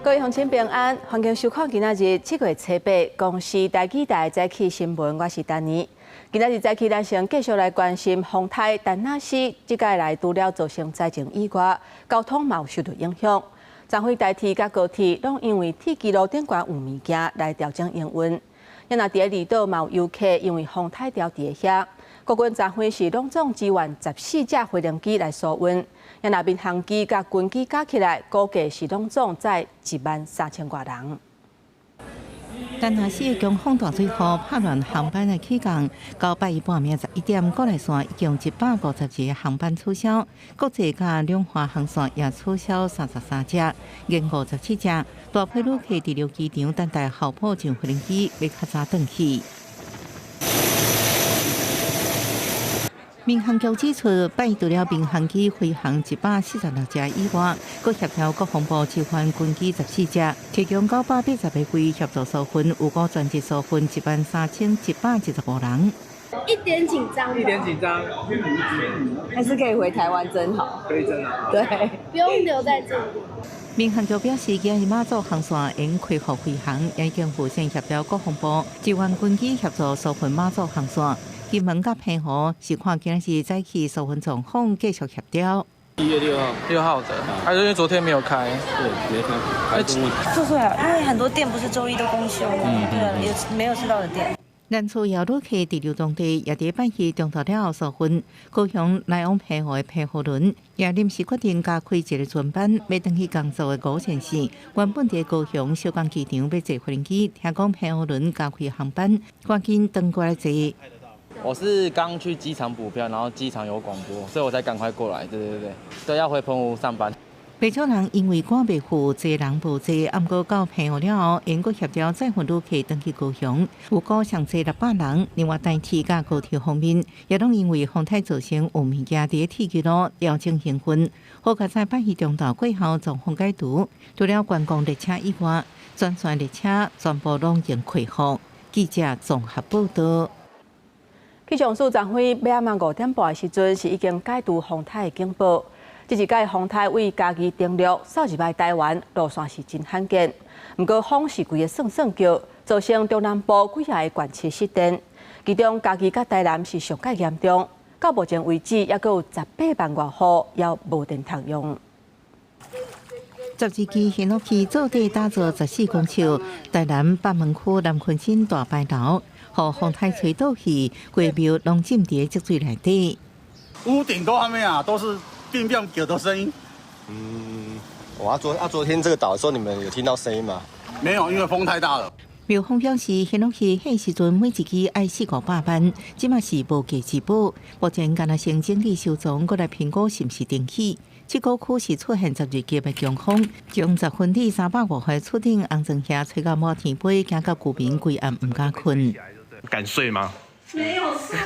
各位鄉親平安，歡迎收看今仔日7月初8公視台語台早起新聞，我是丹妮。今仔日早起，咱先繼續來關心風颱陳那斯，這擺來除了造成災情以外，交通嘛有受到影響。昨昏台鐵佮高鐵攏因為鐵支路頂懸有物件來調整營運。啊若佇咧離島嘛有遊客因為風颱牢佇咧遐，國軍昨昏是攏總支援14架飛行機來疏運。啊若民航機佮軍機加起來，估計是攏總載1萬3千外人。陳那斯的強風大水雨拍亂航班的起降，到拜一半暝11點，國內線已經152個航班取消，國際佮兩華航線也取消33隻，延誤17隻。大批旅客滯留機場等待候補上飛行機，欲較早轉去。民航局指出，拜一除了民航機飛航146隻以外，閣協調國防部支援軍機14架，提供980個位協助疏運，預估全日疏運13,175人。一點緊張，一點緊張，還是可以回台灣真好。可以真好。對，不用留在這裡。民航局表示，今日馬祖航線應恢復飛航，也已經預先協調國防部支援軍機協助疏運馬祖航線。金門佮澎湖是看今日早起疏運狀況繼續協調。1月6號，6號的，還是因為昨天沒有開？對，沒開。做出來，因為很多店不是週一都公休嗎？對啊，有沒有吃到的店。南厝也旅客滯留當地，也佇拜一中晝了後疏運。高雄來往澎湖的澎湖輪也臨時決定加開一個船班，欲轉去工作的五線線。原本佇高雄小港機場欲坐飛機，聽講澎湖輪加開航班，趕緊轉過來坐。我是剛去機場補票，然後機場有廣播，所以我才趕快過來。對對對，對，要回澎湖上班。不少人因為趕袂赴，濟人無濟，毋過到澎湖了後，𪜶閣協調載運旅客轉去高雄，預估上濟600人。另外，台鐵佮高鐵方面，也攏因為風颱造成有物件佇鐵支路調整營運。好佳哉拜一中晝過後狀況解除，除了觀光列車以外，全線列車全部攏已經恢復。記者綜合報道。氣象署昨昏欲暗5點半的時陣，是已經解除風颱的警報。這一擺風颱對嘉義登陸，掃入來台灣路線是真罕見。毋過風是規个算算叫，造成中南部幾仔个縣市失電。其中嘉義佮台南是上蓋嚴重，到目前為止，猶閣有18萬外戶猶無電通用。 12支巡邏器做底打造14公尺，台南北門區南崑鎮大牌樓，予風颱吹倒去，規廟攏浸佇積水內底。屋頂都還沒啊，都是變變叫的聲音。嗯，我昨天這個倒的時候，你們有聽到聲音嗎？沒有，因為風太大了。廟方表示，巡邏器彼時陣每一支愛四五百萬，這馬是無價之寶。目前干焦先整理收藏，閣來評估是毋是重起。這個區是出現12級的強風，將10分里300外歲厝頂紅磚瓦吹到滿天飛，驚到居民規暗毋敢睏。敢睡嗎？沒有睡，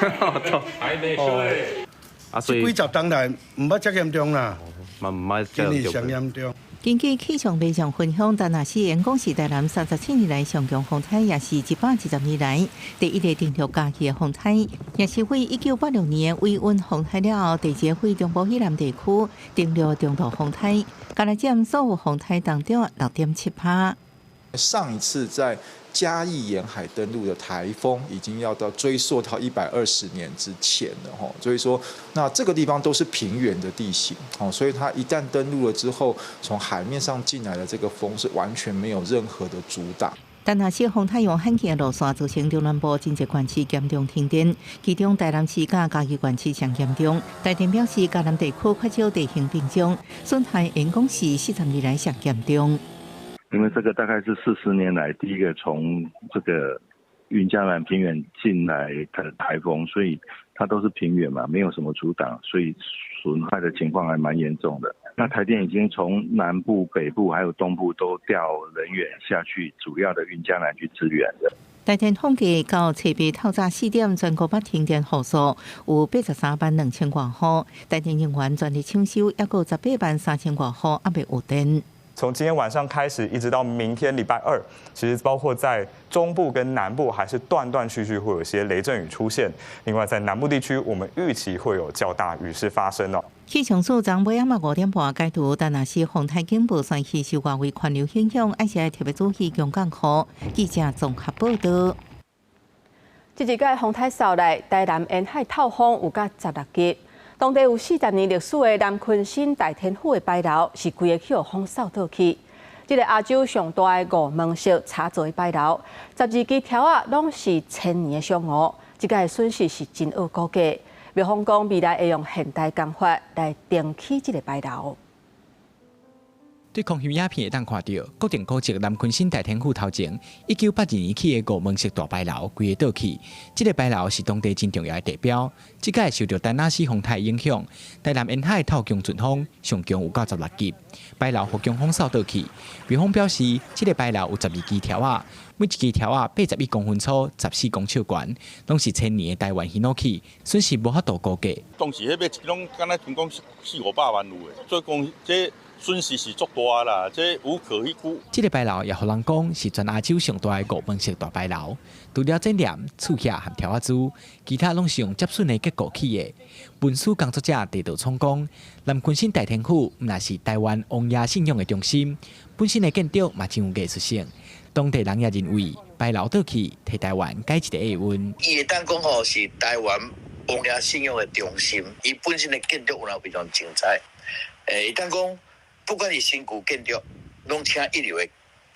還沒睡。啊，所以這幾十冬來毋捌遮嚴重啦，嘛毋捌今年上嚴重。根據氣象氣象分享，陳那斯𪜶講是台南37年來上強風颱，也是120年來第一个登陸嘉義的風颱，也是對1986年維穩風颱了後，第二個對中部以南地區登陸中度風颱，加來佔所有風颱當中6.7趴。上一次在嘉義沿海登陸的颱風，已經要到追溯到120年之前了吼，所以說，那這個地方都是平原的地形，哦，所以它一旦登陸了之後，從海面上進來的這個風是完全沒有任何的阻擋。陳那斯風颱用罕見的路線造成中南部真濟縣市嚴重停電，其中台南市佮嘉義縣市上嚴重。台電表示，嘉南地區較少地形屏障，損害𪜶講是40年來上嚴重。因為這個大概是40年來第一個從這個雲嘉南平原進來的颱風，所以它都是平原嘛，沒有什麼阻擋，所以損害的情況還蠻嚴重的。那台電已經從南部、北部還有東部都調人員下去，主要的雲嘉南去支援的。台電統計到初八透早4點，全國北停電戶數有83萬2千外戶，台電人員全力搶修，猶閣有18萬3千外戶猶未有電。從今天晚上開始，一直到明天禮拜二，其實包括在中部跟南部，還是斷斷續續會有一些雷陣雨出現。另外，在南部地區，我們預期會有較大雨勢發生哦。氣象署昨暝仔5點半解除田納西風颱警報，宣示受外圍環流影響，還是特別注意強降雨。記者綜合報道。這一擺風颱掃來，台南沿海透風有甲16級。當地有40年歷史的南鯤鯓大天府的牌樓，是規个去予風掃倒去。這個亞洲上大的五門式柴做的牌樓，12支柱仔攏是千年的松梧，這個損失是真惡估計。廟方講未來會用現代工法來重起這個牌樓。對空翕影片會當看著，國定古蹟南鯤鯓大天府頭前，1982年起的五門式大牌樓規个倒去。這個牌樓是當地真重要的地標。這擺受著田納西風颱影響，台南沿海透強陣風，上強有到16級，牌樓予強風掃倒去。廟方表示，這個牌樓有12支柱仔，每一支柱仔81公分粗，14公尺懸，攏是千年的台灣ヒノキ，損失無法度估計。當時彼買攏敢若聽講四五百萬有的，所以講這損失是足大啦，這無可去估。這個牌樓也予人講是全亞洲上大的五門式大牌樓，除了剪簾、厝額和柱仔珠，其他攏是用接榫的結構起的。文史工作者鄭道聰講，南鯤鯓大天府毋但是台灣王爺信仰的中心，本身的建築嘛真有藝術性。當地人也認為牌樓倒去，替台灣解一個厄運。伊會當講吼是台灣王爺信仰的中心，伊本身的建築有非常精彩。會當講，不管是新舊建築，攏請一流的、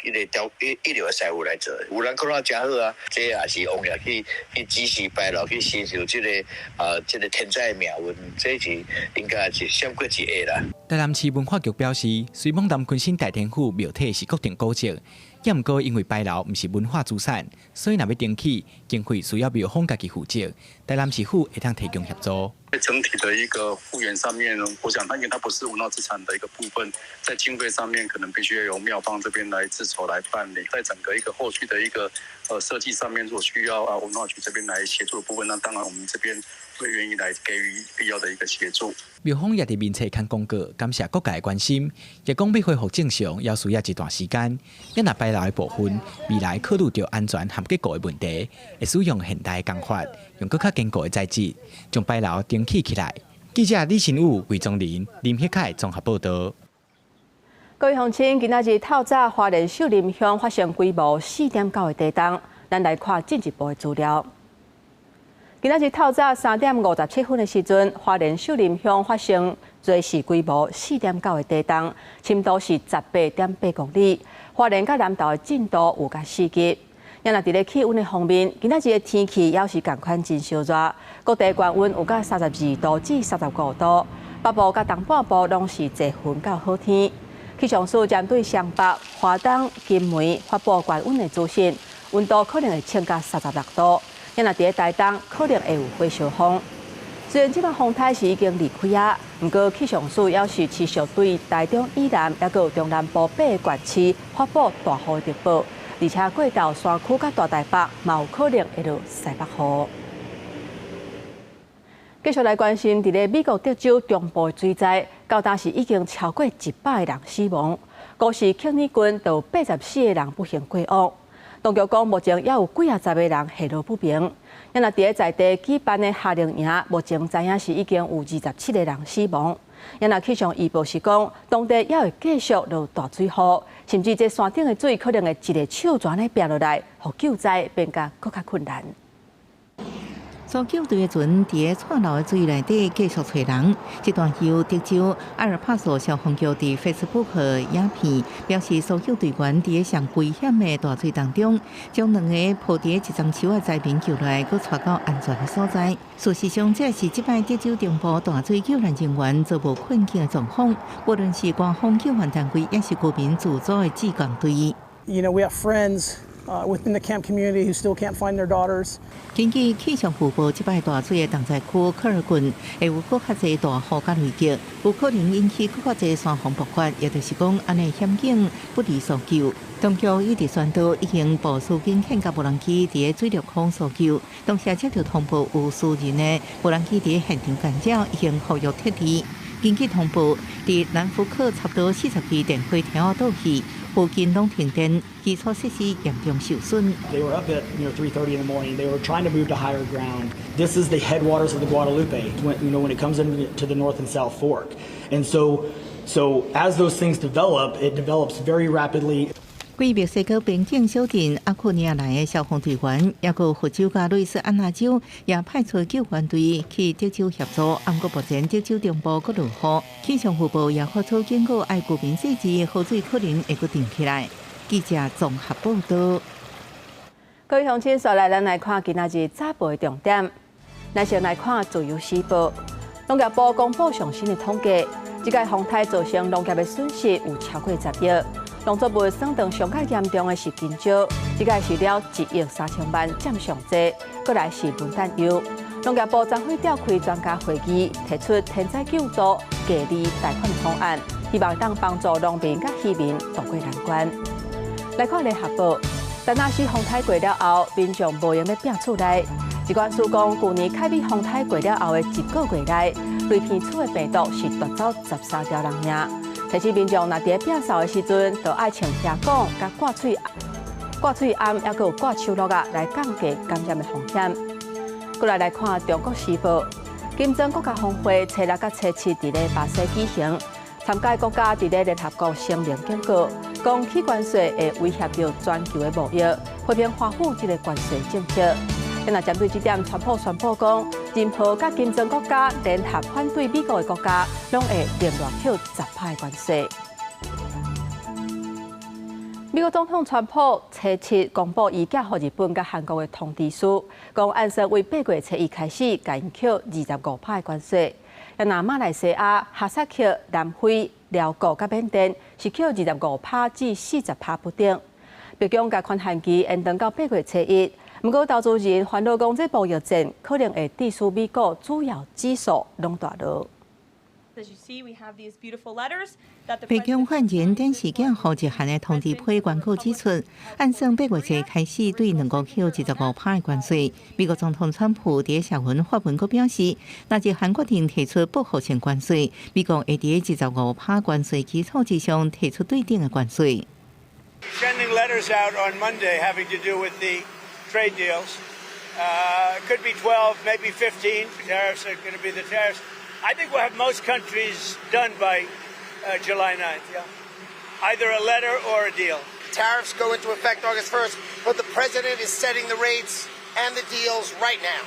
一個雕一一流的師傅來做，有人看真好啊！這也是王爺去指示牌樓去承受這個天災的命運，這是應該是閃過一厄啦。台南市文化局表示，雖罔南鯤鯓大天府廟體是國定古蹟，也毋過因為牌樓毋是文化資產，所以若欲重起，經費需要廟方家己負責。台南市府會當提供協助。在整體的一個復原上面，我想，因為它不是文化資產的一個部分，在經費上面可能必須要由廟方這邊來自籌來辦理。在整個一個後續的一個設計上面，如果需要啊文化局這邊來協助的部分，那當然我們這邊會願意來給予必要的一個協助。廟方也佇面冊刊公告，感謝各界的關心，也講欲恢復正常，猶需要一段時間。也若牌樓的部分，未來考慮著安全和結構的問題，會使用現代的工法，用閣較堅固的材質，將牌樓重起起來。記者李新武、魏宗林、林希凱綜合報導。各位鄉親，今仔日透早花蓮秀林鄉發生規模4.9的地動，咱來看進一步的資料。今仔日透早3點57分的時陣，花蓮秀林鄉發生芮氏規模4.9的地動，深度是18.8公里。花蓮佮南投的震度有甲4級。若佇咧氣溫的方面，今仔日的天氣猶是仝款真燒熱，各地高溫有甲32度至35度，北部佮東半部攏是濟雲到好天。氣象署針對雙北、花東、金門發布高溫的資訊，溫度可能會衝到36度。若佇咧台東可能會有火燒風。雖然這擺風颱是已經離開啊，毋過氣象署猶是持續對台中以南，猶閣有中南部八個縣市發布大雨的預報，而且過晝山區佮大台北嘛有可能會落西北雨。繼續來關心，佇咧美國德州中部的水災，到今是已經超過100個人死亡，光是克爾郡就有84個人不幸過往。當局講，目前猶有幾仔十個人下落不明。若佇咧在地舉辦的夏令營，目前知影是已經有27個人死亡。若氣象預報是講，當地猶會繼續落大水雨，甚至這山頂的水可能會一个手泉咧煏落來，予救災變甲閣較困難。搜救隊的船佇咧蔡流的水內底繼續揣人。這段由德州阿爾帕索消防局佇 Facebook 影片表示，搜救隊員佇咧上危險的大水當中，將兩个抱佇咧一叢樹的災民救來，閣帶到安全的所在。事實上，這是這擺德州中部大水救難人員遭無困境的狀況。無論是官方救援單位，抑是居民自組的志工隊。 We have friends within the camp community who still can't find their daughters. 根據氣象預報，這擺大水的重災區科爾郡會有閣較濟大雨佮雷擊，有可能引起閣較濟山洪爆發，也就是講，按呢險境不離搜救。當局已佇宣導已經部署警犬佮無人機佇咧水陸空搜救，同時接著通報有私人的無人機佇現場干擾，已經呼籲撤離。根據通報，佇南福克差不多40支電火柱倒去，附近攏停電，基礎設施嚴重受損。 They were up at 3:30 in the morning. They were trying to move to higher ground. This is the headwaters of the Guadalupe when it comes into the North and South Fork. And so as those things develop, it develops very rapidly. 規墨西哥邊境小鎮阿庫尼亞來的消防隊員，抑閣佛州佮路易斯安那州也派出救援隊去德州協助。毋過目前德州中部閣落雨，氣象預報也發出警告，愛居民細緻，雨水可能會閣漲起來。記者綜合報道。各位鄉親，紲來咱來看今仔日早報的重點。咱先來看《自由時報》，農業部公布上新的統計，這屆風颱造成農業的損失有超過10億。農作物損斷上較嚴重的是香蕉，這屆是了1億3千萬佔上濟，過來是文旦柚。農業部昨昏召開專家會議，提出天災救助、低利貸款的方案，希望當幫助農民佮漁民渡過難關。來看聯合報，田納西風颱過了後，民眾無閒咧拚厝內。疾管署講，舊年凱美風颱過了後的一個月內，雷片鼠的病毒是奪走13條人命。提醒民眾，若佇咧摒掃的時陣，就愛穿耳管、佮掛喙罨，抑閣有掛手橐仔，來降低感染的風險。過來來看《中國時報》，金磚國家峰會初六佮初七佇咧巴西舉行，參加國家佇咧聯合國聲明警告，講起關稅會威脅著全球的貿易，批評華府這个關稅政策。若針對這點，川普宣布講，任何佮金磚國家聯合反對美國的國家，攏會另外扣10%的關稅。美國總統川普初七公布伊寄予日本佮韓國的通知書，講按算為8月初1開始，共𪜶扣25%的關稅。若馬來西亞、哈薩克、南非、寮國佮緬甸是扣25%至40%不等。白宮共寬限期延長到8月初1，毋過投資人煩惱講，這貿易戰可能會致使美國主要指數攏大落。白宮發言人電視鏡予日韓的通知批宣告指出，按算8月初開始對兩國扣25%的關稅。美國總統川普佇社群發文閣表示，若日韓決定提出報復性關稅，美國會佇25%關稅基礎之上提出對等的關稅。 Sending letters out on Monday having to do with the trade deals. Could be 12, maybe 15. Tariffs are going to be the tariffs. I think we'll have most countries done by July 9th, yeah. Either a letter or a deal. Tariffs go into effect August 1st, but the president is setting the rates and the deals right now.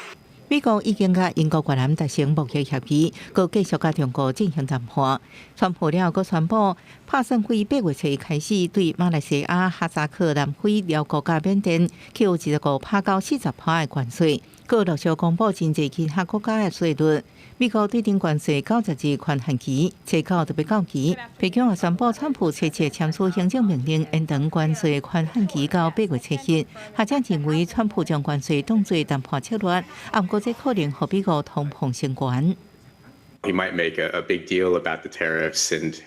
美國已經佮英國、越南達成貿易協議，閣繼續佮中國進行談判。川普了後閣宣布，拍算對8月初開始對馬來西亞、哈薩克、南非、寮國佮緬甸扣25%到40%的關稅，閣陸續公布真濟其他國家的稅率。美國對等關稅90日寬限期，初九就欲到期。白宮也宣布，川普初七簽署行政命令，延長關稅寬限期到8月7日。學者認為，川普將關稅當做談判策略，毋過這可能予美國通膨升懸。 He might make a big deal about the tariffs and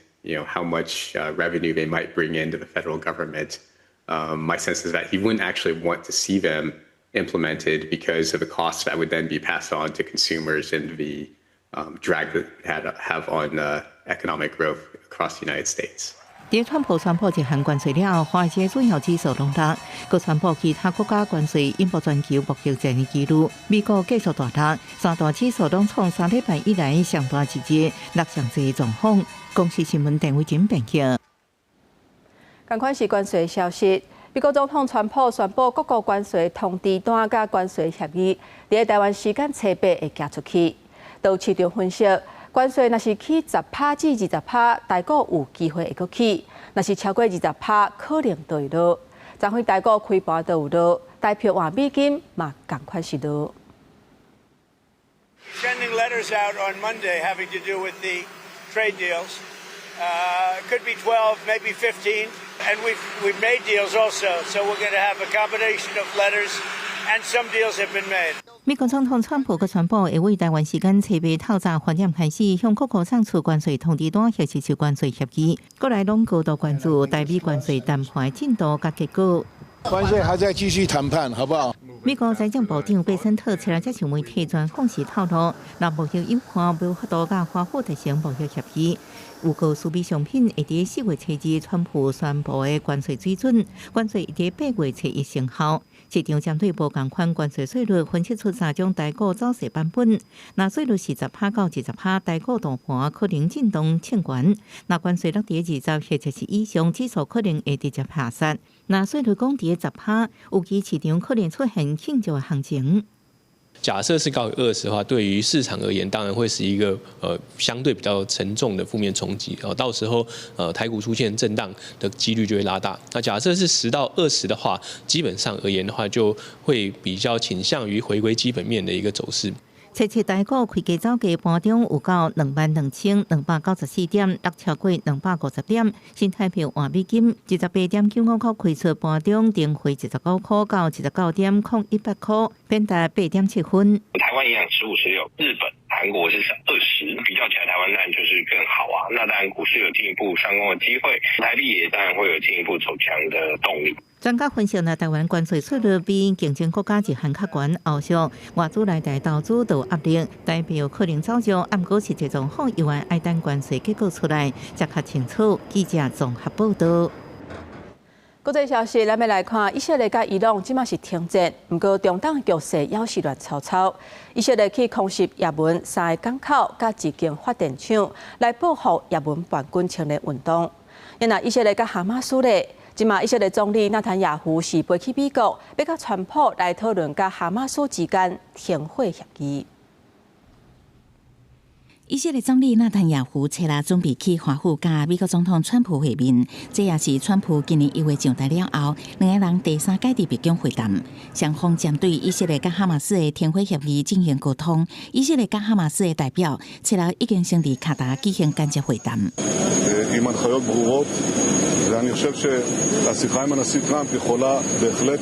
how much revenue they might bring into the federal government. My sense is that he wouldn't actually want to see them implemented because of the costs that would then be passed on to consumers and the drag that had have on economic growth across the United States. 佇川普宣布這項關稅了後，華爾街主要指數攏落，閣宣布其他國家關稅引爆全球貿易戰的幾率。美國繼續大落，三大指數攏創3禮拜以來上大一日落上濟狀況。公視新聞鄧偉珍編輯。仝款是關稅消息，美國總統川普宣布各國關稅通知單佮關稅協議，佇台灣時間初八會寄出去。都市場分析，關稅若是起10%至20%，台股有機會會閣起；若是超過20%，可能就會落。昨昏台股開盤就有落，台票換美金嘛仝款是落。 Sending letters out on Monday having to do with the trade deals. Could be 12, maybe 15. And we've made deals also, so we're going to have a combination of letters and some deals have been made. 美國總統川普閣宣布，會為台灣時間初八透早翻點開始，向各國送出關稅通知單，或是是關稅協議。國內攏高度關注台美關稅談判進度佮結果。關稅還在繼續談判，好不好？美國財政部長貝森特初日接受媒體專訪時透露，若貿易友伴無法度佮華府達成貿易協議，預告輸美商品會佇4月初2川普宣布的關稅水準，關稅會佇8月初1生效。市場針對無仝款關稅稅率分析出三種台股走勢版本。若稅率是10趴到20趴，台股大盤可能震盪衝懸；若關稅落佇20或者是以上，指數可能會直接下殺。若稅率降佇10趴，預期市場可能出現慶祝行情。假設是高於20的話，對於市場而言，當然會是一個相對比較沉重的負面衝擊哦。到時候台股出現震盪的幾率就會拉大。那假設是10到20的話，基本上而言的話，就會比較傾向於回歸基本面的一個走勢。初七台股開低走低，盤中有到22,294點，落超過250點。新台幣換美金28.95塊開出，盤中重回29塊到29.018塊，貶值8.7分。台灣影響15、16，日本、韓國是20，比較起來，台灣當然就是更好啊。那當然股市有進一步上攻的機會，台幣也當然會有進一步走強的動力。專家分析呢，台灣關稅稅率比競爭國家日韓較懸，後續外資來台投資都有壓力，台幣可能走弱，毋過實際狀況猶原愛等關稅結果出來才較清楚。記者綜合報道。國際消息，咱欲來看，以色列佮伊朗這馬是停戰，毋過中東局勢猶是亂糟糟。以色列去空襲也門三个港口，佮一間發電廠，來報復也門叛軍青年運動。若以色列佮哈馬斯咧，這馬以色列總理納坦雅胡是飛去美國，欲佮川普來討論佮哈馬斯之間停火協議。以色列總理納坦雅胡初六準備去華府佮美國總統川普會面，這也是川普今年1月上台了後，兩个人第三擺佇白宮會談。雙方針對以色列佮哈馬斯的停火協議進行溝通。以色列佮哈馬斯的代表初六已經先佇卡達舉行間接會談。 עם הנחיות ברורות, ואני חושב שהשיחה עם הנשיא טראמפ יכולה בהחלט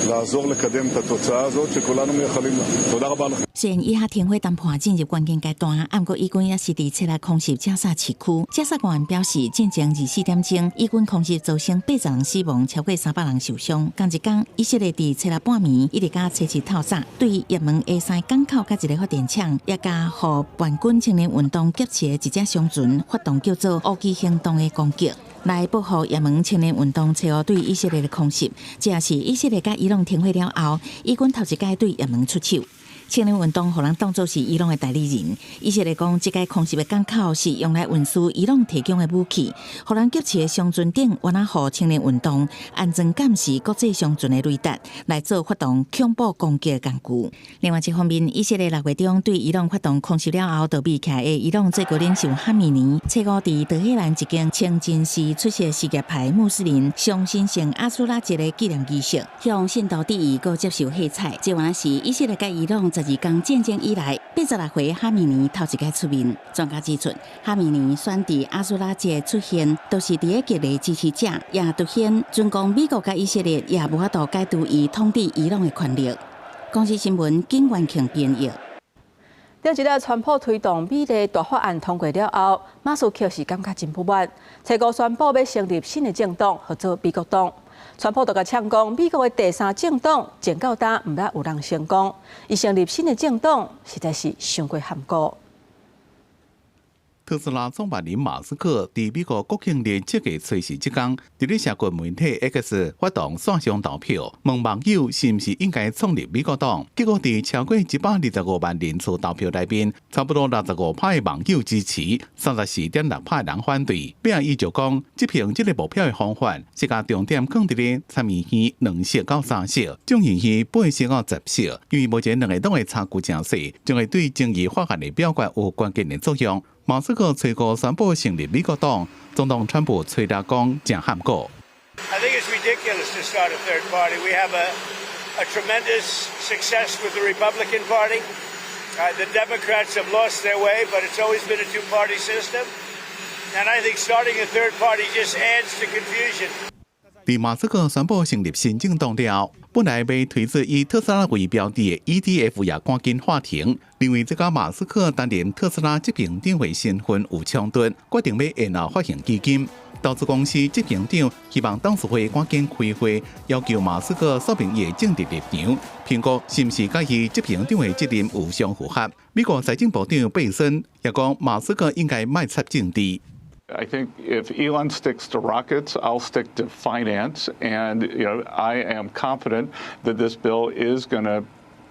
לעזור לקדם את התוצאה הזאת שכולנו מייחלים לה. תודה רבה לכם. 雖然以哈停火談判進入關鍵階段，毋過以軍也是佇初六空襲加薩市區。加薩官員表示，進前24點鐘，以軍空襲造成80人死亡，超過300人受傷。仝一工，以色列佇初六半暝一直到初七透早，對也門的三個港口佮一个發電廠，也佮予叛軍青年運動劫持的一隻商船發動叫做烏雞行動的攻擊，來報復也門青年運動初五對以色列的空襲。這也是以色列佮伊朗停火了後，以軍頭一擺對也門出手。青年運動予人當作是伊朗的代理人。以色列講，這个空襲的港口是用來運輸伊朗提供的武器，予人劫持的商船頂，原來予青年運動安裝監視國際商船的雷達，來做發動恐怖攻擊的工具。另外一方面，以色列6月中對伊朗發動空襲了後，逃避起來的伊朗最高領袖哈米尼，初五佇德黑蘭一間清真寺出席什葉派穆斯林上神聖阿蘇拉節的紀念儀式，向信徒致意，閣接受喝彩。這原來是以色列佮伊朗十字軍戰爭以來，86歲哈米尼頭一擺出面。專家指出，哈米尼選佇阿蘇拉節出現，都是佇咧激勵支持者，也凸顯準講美國佮以色列也無法度解除伊統治伊朗的權力。公視新聞景元慶編譯。頂一日，川普推動美麗大法案通過了後，馬斯克是感覺真不滿，初五宣布欲成立新的政黨，號做美國黨。川普就共嗆講，美國的第三政黨戰到今毋捌有人成功，伊成立新的政黨實在是傷過含糊。特斯拉創辦人馬斯克佇美國國慶日7月初四這工，佇咧社群媒體 X 發動線上投票，問網友是毋是應該創立美國黨。結果佇超過125萬人次投票內面，差不多65趴的網友支持，34.6趴人反對。尾仔伊就講，執行這个目標的方法是共重點放佇咧參議院2席到3席，眾議院8席到10席，因為目前兩个黨的差距誠細，將會對爭議法案的表決有關鍵的作用。馬斯克初五宣布成立美國黨，總統川普初六講誠含糊。 I think it's ridiculous to start a third party. We have a tremendous success with the Republican Party. The Democrats have lost their way, but it's always been a two-party system. And I think starting a third party just adds to confusion. 佇馬斯克宣布成立新政黨了，本來欲推出以特斯拉為標的的 ETF 也趕緊喊停，認為這佮馬斯克擔任特斯拉執行長的身份有衝突，決定欲延後發行基金。投資公司執行長希望董事會趕緊開會，要求馬斯克說明伊的政治立場，評估是毋是佮伊執行長的責任有相符合。美國財政部長貝森也講，馬斯克應該莫插政治。 I think if Elon sticks to rockets, I'll stick to finance. And I am confident that this bill is going to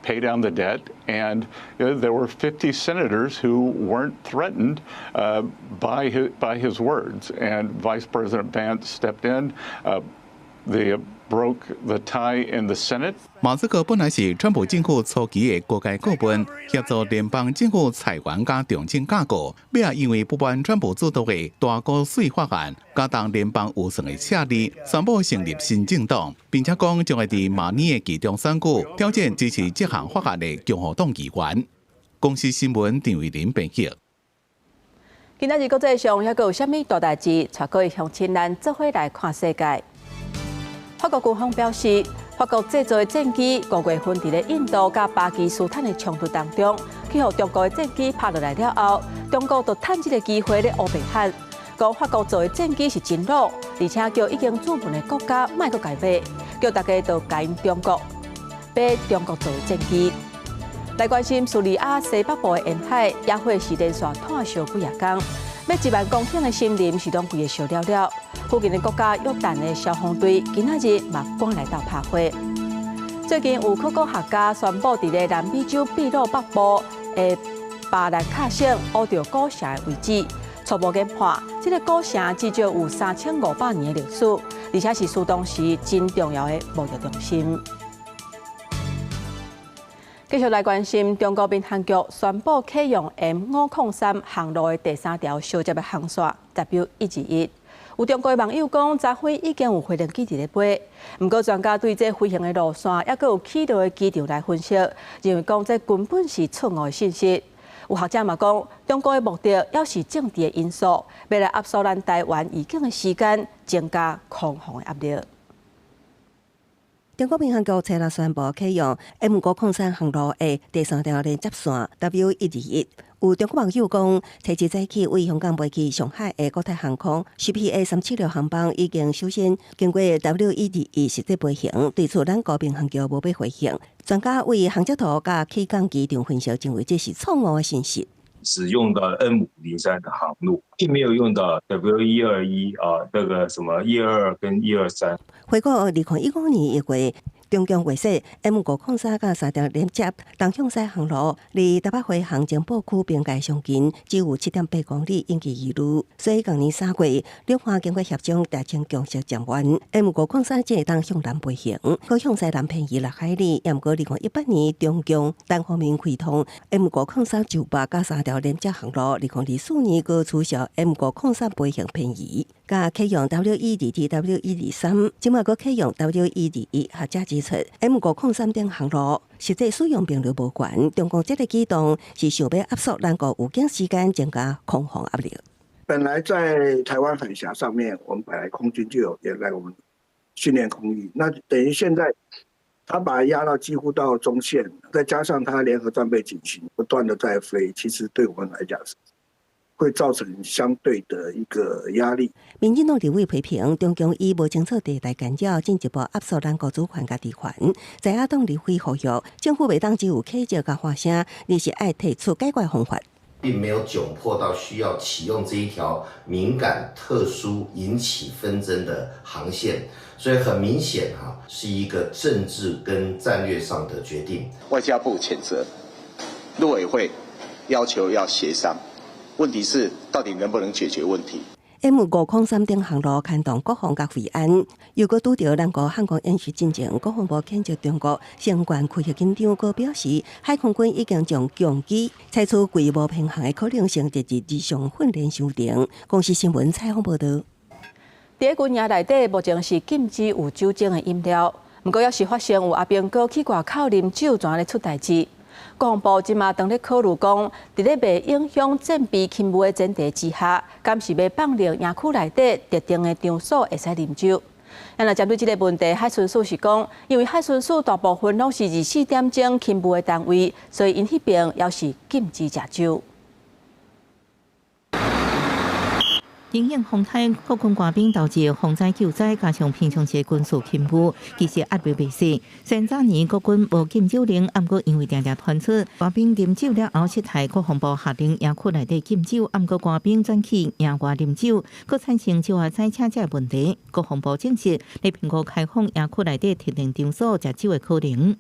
pay down the debt. And there were 50 senators who weren't threatened by his words. And Vice President Vance stepped in. They broke the tie in the Senate. 馬斯克本來是川普政府初期的高階顧問，協助聯邦政府裁員佮重整架構，尾仔因為不滿川普主導的大股稅法案，加重聯邦預算的赤字，宣布成立新政黨，並且講將會佇明年的期中選舉挑戰支持這項法案的共和黨議員。公視新聞陳慧琳編輯。今仔日國際上猶閣有啥物大代誌？帶各位鄉親咱做伙來看世界。法國軍方表示，法國製造的戰機5月份佇咧印度佮巴基斯坦的衝突當中，去予中國的戰機拍落來了後，中國就趁這個機會咧烏白喊，講法國做的戰機是真老，而且叫已經主權的國家莫閣共買，叫大家都共𪜶中國買中國做的戰機。來關心敘利亞西北部的沿海，野火是連續湠燒幾仔工，欲1萬公頃的森林是攏規个燒了了。附近的國家約旦的消防隊今仔日嘛趕來鬥拍火。最近有考古學家宣布，佇咧南美洲秘魯北部的巴蘭卡省挖著古城的遺址，初步研判，這个古城至少有3500年的歷史，而且是屬當時真重要的貿易中心。繼續來關心，中國民航局宣布啟用 M503航路的第三條相接的航線 W121。有中國網友講，昨昏已經有飛行機佇咧飛。毋過專家對這飛行的路線，猶閣有起落的機場來分析，認為講這根本是錯誤的信息。有學者嘛講，中國的目的猶是政治的因素，欲來壓縮咱台灣預警的時間，增加空防的壓力。中國民航局昨日宣布啟用 M503航路的第三條連接線 W121。有中國網友講，昨日早起對香港飛去上海的國泰航空 CPA 376航班已經首先經過 W121實際飛行，對此咱國民航局無欲回應。專家對航跡圖佮起降機場分析，認為這是錯誤的信息。只用到 M503的航路，並沒有用到 W121啊，那個什麼122跟123。回顧2015年1月，中共月說 M503佮三條連接東向西航路，離台北飛航情報區邊界上近，只有7.8公里，引起疑慮。所以，今年3月，兩岸經過協商達成共識，暫緩 M503只會當向南飛行，閣向西南偏移6海里。毋過2018年中共單方面開通 M503就北佮三條連接航路，2024年閣取消 M503飛行偏移，佮啟用 W122、W123，這馬閣啟用 W121。學者指出，M503等航路實際使用頻率無懸，中共這个舉動是想欲壓縮咱國預警時間，增加空防壓力。本來在台灣海峽上面，我們本來空軍就有也來我們訓練空域，那等於現在他把它壓到幾乎到中線，再加上他聯合戰備警勤不斷的在飛，其實對我們來講是會造成相對的一個壓力。民進黨立委批評中共以無清楚地帶干擾，進一步壓縮咱國主權佮地權。在野黨立委呼籲，政府袂當只有譴責佮發聲，而是愛提出解決方法。並沒有窘迫到需要啟用這一條敏感、特殊、引起紛爭的航線，所以很明顯哈，是一個政治跟戰略上的決定。外交部譴責，陸委會要求要協商，問題是到底能不能解決問題？ M503等航路牽動國防佮維安，又閣拄著咱國漢光演習進前，國防部譴責中國相關開核緊張，閣表示海空軍已經將共機採取規模偏航的可能性列入日常訓練流程。公視新聞採訪報導。佇咧軍營內底，目前是禁止有酒精的飲料。毋過，猶是發生有阿兵哥去外口啉酒，怎咧出代誌？國防部這馬當咧考慮講，佇咧袂影響戰備勤務的前提之下，敢是欲放任營區內底特定的場所會使啉酒？啊，若針對這个問題，海巡署是講，因為海巡署大部分攏是24點鐘勤務的單位，所以𪜶彼邊猶是禁止食酒。因應風颱，國軍官兵投入防災救災，加上平常時軍事勤務，其實壓力袂細。雖然早年國軍無禁酒令，毋過因為定定傳出官兵啉酒了後失態，國防部下令營區內底禁酒，毋過官兵轉去營外啉酒，閣產生酒後駛車這个問題。國防部證實，咧評估開放營區內底特定場所食酒的可能。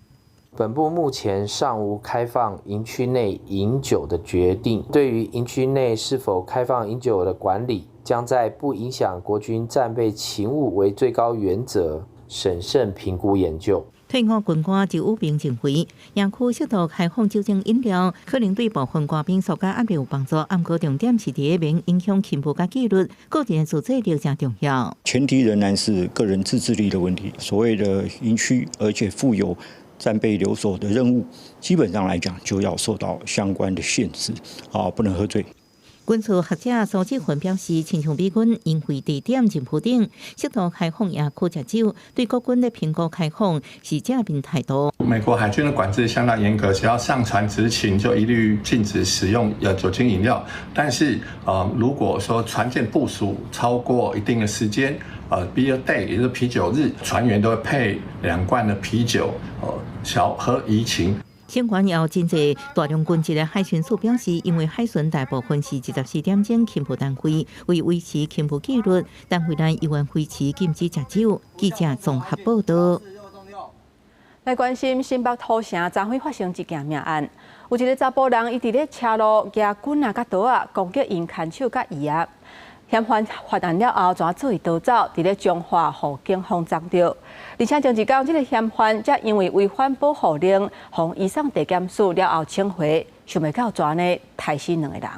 本部目前尚無開放營區內飲酒的決定。對於營區內是否開放飲酒的管理，將在不影響國軍戰備勤務為最高原則，審慎評估研究。退伍軍官周武平認為，營區適度開放酒精飲料，可能對部分官兵紓解壓力有幫助。毋過重點是佇免影響勤務佮紀律，個人自制力誠重要。前提仍然是個人自制力的問題。所謂的營區，而且負有戰備留守的任務，基本上來講就要受到相關的限制，啊，不能喝醉。軍事學者蘇志雲表示，親像美軍營會地點真普頂，適度開放營區食酒，對國軍的評估開放是正面態度。美國海軍的管制相當嚴格，只要上船執勤就一律禁止使用酒精飲料。但是，如果說船艦部署超過一定的時間，Beer Day 也就是啤酒日，船員都會配2罐的啤酒，小喝怡情。相關有真濟大量軍籍的海巡署表示，因為海巡大部分是24點鐘勤務單位，為維持勤務紀律，單位內猶原維持禁止食酒。記者綜合報道。來關心新北土城昨昏發生一件命案，有一个查埔人，伊佇咧車路舉棍仔佮刀仔攻擊𪜶牽手佮姨仔。嫌犯發案了後，怎做伊逃走？佇咧彰化予警方抓著。而且前一工，這个嫌犯才因為違反保護令，予移送地檢署了後請回，想袂到怎呢，刣死兩个人。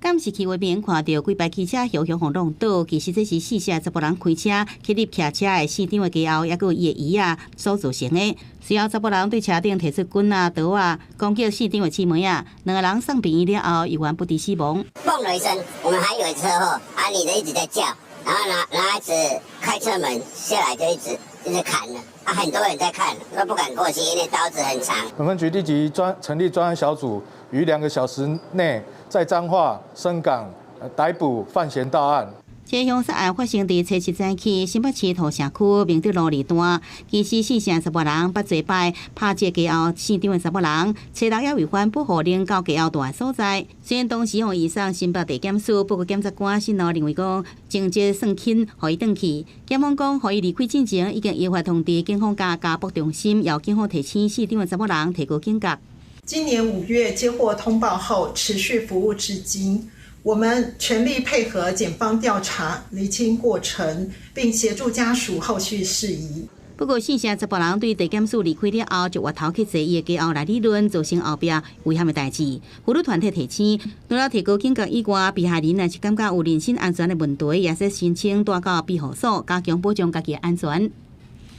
監視器畫面看著幾排汽車雄雄予弄倒，其實這是四姓查埔人開車去入騎車的市長的家後，抑閣有伊的姨仔所造成的。隨後查埔人對車頂提出棍仔、刀仔，攻擊市長的姊妹仔，兩个人送病院了後，猶原不治死亡。嘣了一聲，我們還以為車禍，啊，女的一直在叫，然後拿一直開車門下來就一直一直砍了，啊，很多人在看，都不敢過去，因為刀子很長。本分局立即專成立專案小組，於2個小時內在彰化、伸港逮捕范閒到案。這兇殺案發生佇初七早起，新北市土城區明德路二段，其實四姓查埔人捌濟擺拍這家後市長的查埔人，初六也違反保護令到家後住的所在。雖然當時予移送新北地檢署，不過檢察官信後認為講情節算輕，予伊轉去。檢方講，予伊離開進前已經依法通知警方佮家暴中心，要警方提醒市長的查某人提高警覺。今年5月接獲通報後，持續服務至今。我們全力配合檢方調查、釐清過程，並協助家屬後續事宜。不過，四姓查埔人對地檢署離開了後，就越頭去坐伊的家後來理論，造成後壁危險的代誌。婦女團體提醒，除了提高警覺以外，被害人若是感覺有人身安全的問題，也使申請帶到庇護所，加強保障家己的安全。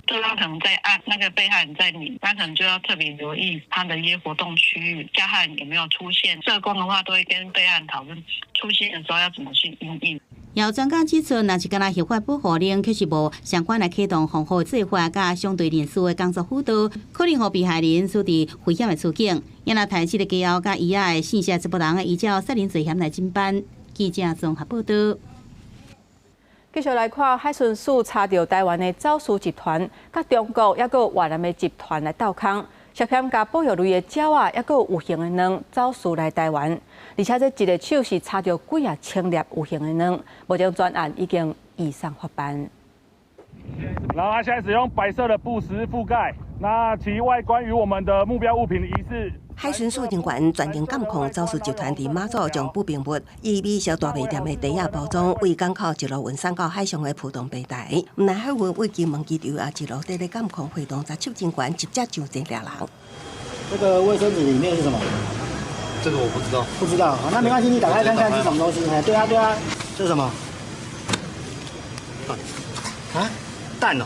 對方可能在暗，那個被害人在明，那可能就要特別留意他的一些活動區域，加害人有沒有出現。社工的話都會跟被害人討論出現的時候要怎麼去因應。有專家指出，若是干焦合法保護令，卻是無相關來啟動防護做法，佮相對人士的工作輔導，可能予被害人處佇危險的處境。也若刣死的家後佮姨仔的四姓查埔人，依照殺人罪嫌來偵辦。記者綜合報道。繼續來看海巡署查著台灣的走私集團，佮中國抑閣越南的集團來鬥空，涉嫌共保育類的鳥仔，抑閣有形的卵走私來台灣，而且這一个手是查著幾仔千粒有形的卵，目前全案已經移送法辦。然後他現在使用白色的布濕覆蓋，那其外觀與我們的目標物品疑似。海巡署人員全程監控走私集團佇馬祖將不明物以美食大賣店的袋仔包裝，為港口一路運送到海上的浮動平台。毋但海運為金門機場也一路佇咧監控會同查緝人員直接上前掠人。這個衛生紙裡面是什麼？這個我不知道。不知道，那沒關係，你打開看看是什麼東西。哎，對啊，對啊，這是什麼？蛋。啊？蛋哦。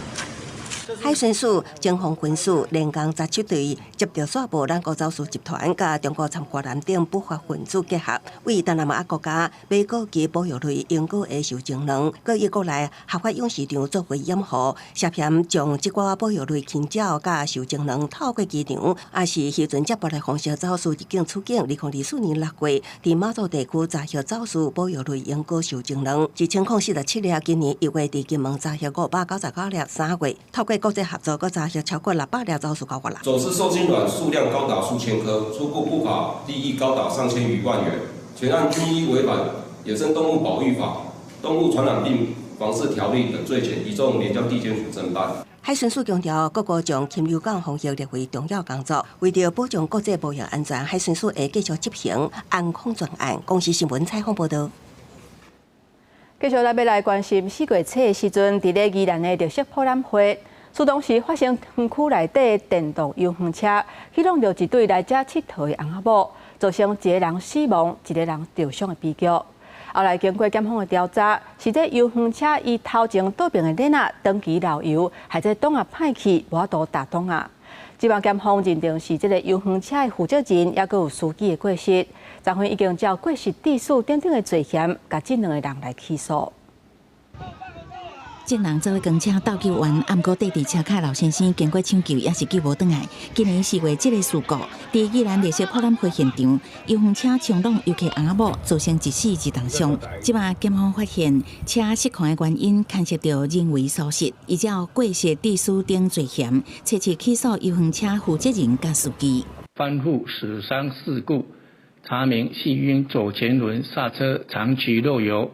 海巡署偵防分署連仝17隊接著煞部咱國走私集團佮中國參加艦等不法分子結合，為東南亞國家買高級保育類鸚鵡的受精卵，閣以國內合法養殖場作為掩護，涉嫌將這寡保育類禽鳥佮受精卵透過機場，抑是漁船接駁的方式走私入境出境。2024年6月，佇馬祖地區查獲走私保育類鸚鵡受精卵1047粒。今年1月佇金門查獲599粒，3月透過國際合作，閣查獲超過600粒走私到越南。走私受精卵數量高達數千顆，初步不法利益高達上千餘萬元。全案均依違反《野生動物保育法》、《動物傳染病防治條例》等罪嫌，移送連江地檢署偵辦。海巡署強調，各國將禽流感防疫列為重要工作，為著保障國際貿易安全，海巡署會繼續執行安控專案。公視新聞採訪報導。繼續來欲來關心4月初的時陣，佇咧宜蘭的綠色博覽會，事當時發生園區內底電動遊園車去挵著一對來遮𨑨迌的翁仔某，造成一个人死亡，一个人著傷的悲劇。後來經過檢方的調查，是這遊園車伊頭前倒爿的鏈仔長期漏油，害這擋仔歹去，無法度踏擋仔。這擺檢方認定是這个遊園車的負責人，抑閣有司機的過失，昨昏已經照過失致死等等的罪嫌，共這兩个人來起訴。眾人做伙扛車鬥救援，毋過綴佇車跤老先生經過搶救，也是救無轉來。今年4月，這个事故佇宜蘭綠色博覽會現場，遊園車衝挵遊客翁仔某，造成一死一重傷。這擺檢方發現車失控的原因牽涉著人為疏失，依照過失致死等罪嫌，提起起訴遊園車負責人佮司機。翻覆死傷事故，查明係因左前輪剎車長期漏油，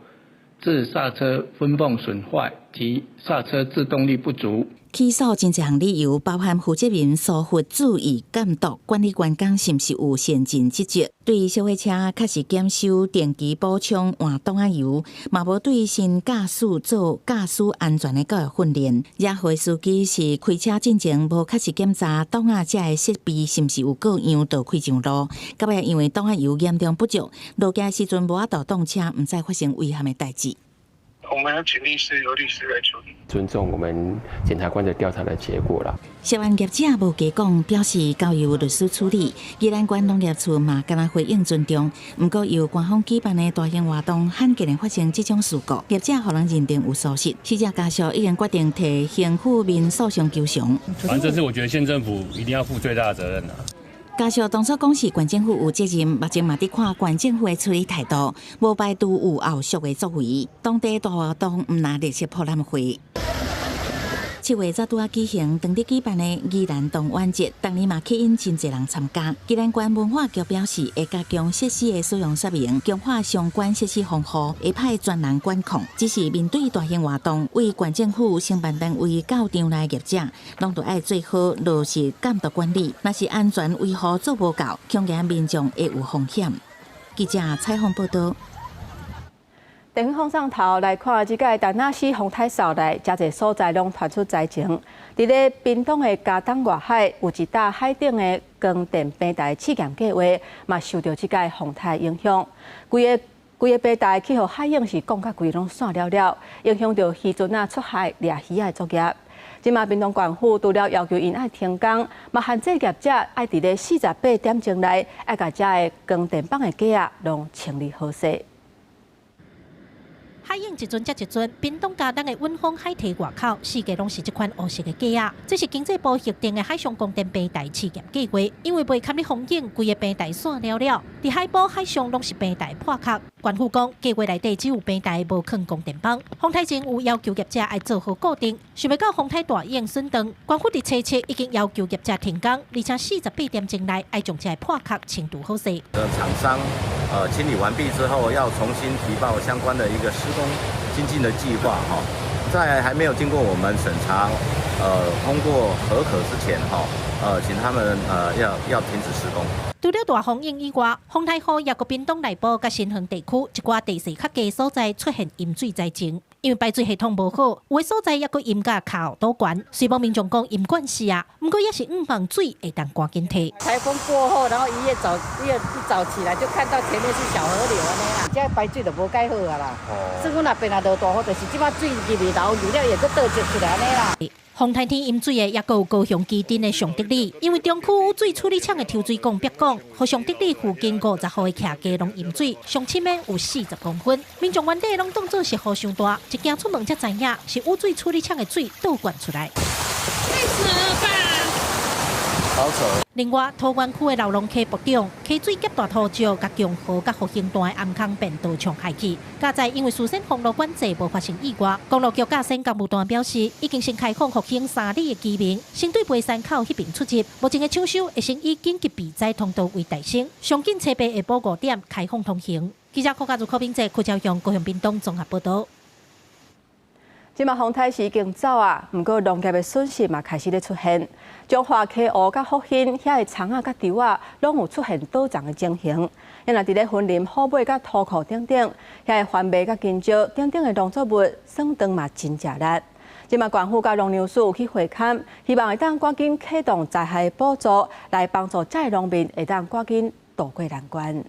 致剎車分泵損壞及剎車制動力不足。起訴真濟項理由，包含負責人疏忽注意監督管理員工是毋是有善盡職責，對小貨車確實檢修、定期補充換擋仔油，嘛無對新駕駛做駕駛安全的教育訓練。惹禍司機是開車進前無確實檢查擋仔遮的設備是毋是有過樣，就開上路。到尾因為擋仔油嚴重不足，落街時陣無法度擋車，毋知發生危險的代誌。我們要請律師，由律師來處理。尊重我們檢察官的調查的結果啦。涉案業者無加講，表示交由律師處理。宜蘭縣農業處嘛，敢若回應尊重。毋過由官方舉辦的大型活動，罕見的發生這種事故，業者予人認定有疏失，死者家屬已經決定提刑附民訴訟求償。反正這次我覺得縣政府一定要負最大的責任啦。家屬當初講是縣政府有責任，目前嘛佇看縣政府的處理態度，無排除有後續的作為。當地大活動毋但綠色博覽會。7月才拄仔舉行，當日舉辦的宜蘭動玩節，當年嘛吸引真濟人參加。宜蘭縣文化局表示，會加強設施的使用說明，強化相關設施防護，會派專人管控。只是面對大型活動，對縣政府承辦單位到場內業者，攏著愛做好落實監督管理。若是安全維護做無夠，恐驚民眾會有風險。記者採訪報導。地方放上頭來看，這個達那西風颱掃來，誠濟所在攏傳出災情。佇咧屏東的佳冬外海，有一搭海頂的光電平台試驗計劃，嘛受著這个風颱影響。規个規个平台去予海湧是講甲規攏散了了，影響著漁船仔出海掠魚仔的作業。這馬屏東縣府除了要求𪜶愛停工，嘛限制業者愛佇咧48點鐘內，愛共遮个光電板的架仔攏清理好勢。海湧一陣接一陣，屏東佳冬的穩風海堤外口，四界攏是這款烏色的架仔。這是經濟部核定的海上光電平台試驗計劃，因為袂堪咧風湧，規个平台散了了。佇海埔海上攏是平台破殼。縣府講，計劃內底只有平台，無囥光電板。風颱前有要求業者愛做好固定，想袂到風颱大湧損斷。縣府佇初七已經要求業者停工，而且48點鐘內愛將這个破殼清除好勢。廠商清理完畢之後，要重新提報相關的一個施工精進的計劃哈，在還沒有經過我們審查，通過核可之前哈，請他們要停止施工。除了大風湧以外，風颱雨也閣屏東內部佮新園地區一寡地勢較低所在出現淹水災情，因為排水系統無好，有的所在猶閣淹甲跤都懸。雖罔民眾講淹慣勢啊，毋過也是向望水會當趕緊退。颱風過後，然後一夜早一夜一早起來就看到前面是小河流按呢啦，這排水就無蓋好啊啦。所以講若變若落大雨，就是這擺水入去流，流了又閣倒積出來按呢啦。風颱天淹水的，抑閣有高雄旗津的上德里，因為中區污水處理廠的抽水管煏管，予上德里附近50戶的徛家攏淹水，上深的有40公分。民眾原底攏當作是雨傷大，一行出門才知影是污水處理廠的水倒灌出來。太扯了吧！好扯。另外，桃園區的荖濃溪暴漲，溪水夾大土石，共強河佮復興段的頷坑便道沖害去。佳哉因為事先封路管制，無發生意外。公路局佮縣工務段表示，已經先開放復興3里的居民，先對梅山口彼爿出入。目前的搶修會先以緊急避災通道為代先，上緊初八下晡5點開放通行。記者柯家如、柯明哲、柯昭雄、高雄屏東綜合報導。這馬風颱是已經走啊，毋過農業的損失嘛開始咧出現。彰化溪湖佮福興遐的蔥仔佮稻仔，攏有出現倒叢的情形。若佇咧雲林虎尾佮塗庫等等，遐的番麥佮香蕉等等的農作物，損斷嘛真正力。這馬縣府佮農糧署有去會勘，希望會當趕緊啟動災害補助，來幫助遮的農民會當趕緊渡過難關。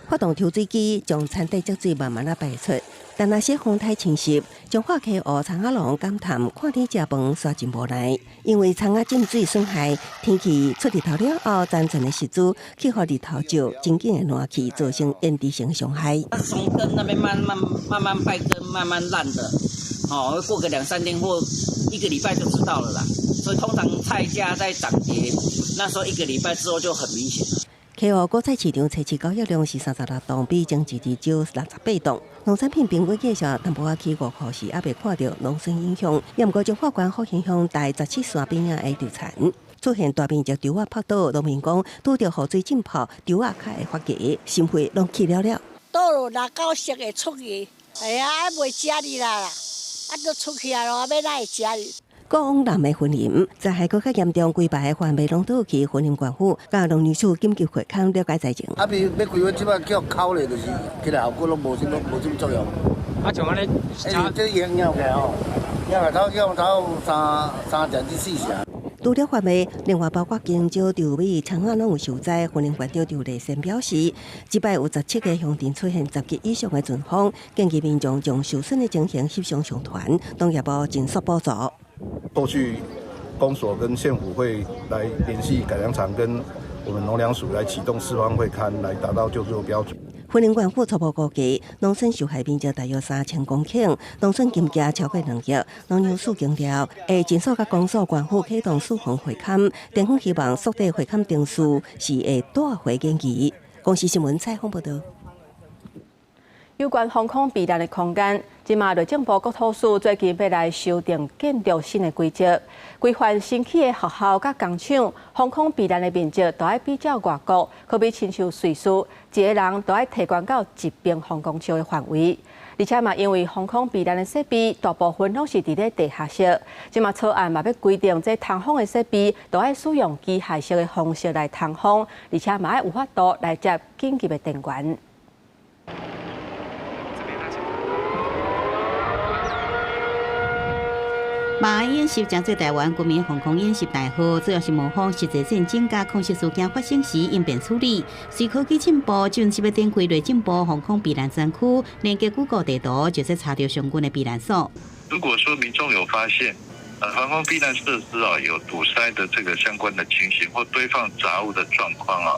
發動抽水機將田底積水慢慢仔排出，但若是風颱侵襲，彰化溪湖蔥仔農感嘆看天食飯，煞真無奈。因為蔥仔浸水損害，天氣出日頭了後，單純的濕度去予日頭照，真緊會爛去，造成延遲性傷害。從根那邊慢慢慢慢敗根，慢慢爛的，哦，過個兩三天或一個禮拜就知道了啦。所以通常菜價在漲跌，那時候一個禮拜之後就很明顯了。溪湖果菜市場初試交易量是36棟，比前一日少68棟。農產品平均價數淡薄仔起5塊時，猶未看著農損影響。也毋過彰化縣福興鄉大17山邊仔的稻田出現大面積稻仔曝倒，農民講拄著雨水浸泡，稻仔較會發芽，心血攏去了了。倒落若九成會出去，哎呀，啊袂食哩啦，啊都出去啊囉，欲哪會食哩？過往南的雲林災害閣較嚴重，規排的番麥攏倒去，雲林縣府佮農糧署緊急會勘了解災情。啊，比欲開花，這擺叫烤咧，就是起來效果攏無啥物，無啥物作用。啊，像按呢，欸，這用起來吼，用來頭用頭三成至四成。除了番麥，另外包括香蕉、稻米、蔥仔攏有受災。雲林縣長劉麗仙表示，這擺有17個鄉鎮出現10級以上的陣風，建議民眾將受損的情形翕相上傳，農業部盡速補助。後續公所跟縣府會來聯繫改良場跟我們農糧署來啟動四方會勘，來達到救助標準。雲林縣府初步估計，農村受害面積大約3000公頃，農損金額超過2億。農糧署強調，會盡速佮公所縣府啟動四方會勘，政府希望縮短會勘程序，是會帶回建議。公視新聞採訪報導。有關防空避難的空間，這馬內政部國土署最近欲來修訂建築新的規則，規範新起的學校佮工廠防空避難的面積都愛比照外國，可比親像瑞士，一个人都愛提懸到1平方公尺的範圍。而且嘛，因為防空避難的設備大部分攏是佇咧地下室，這馬草案嘛欲規定，這通風的設備都愛使用機械式的方式來通風，而且嘛愛有法度來接緊急的電源。馬鞍演習將做臺灣國民防空演習代號，主要是模仿實際戰爭佮空襲事件發生時應變處理。隨科技進步，正式欲展開內政部防空避難專區，連結 Google 地圖，就是查著相關的避難所。如果說民眾有發現，防空避難設施啊有堵塞的這個相關的情形，或堆放雜物的狀況啊，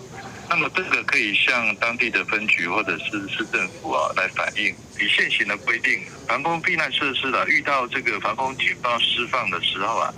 那麼這個可以向當地的分局或者是市政府啊來反映。以現行的規定，防空避難設施啊，遇到這個防空警報釋放的時候啊，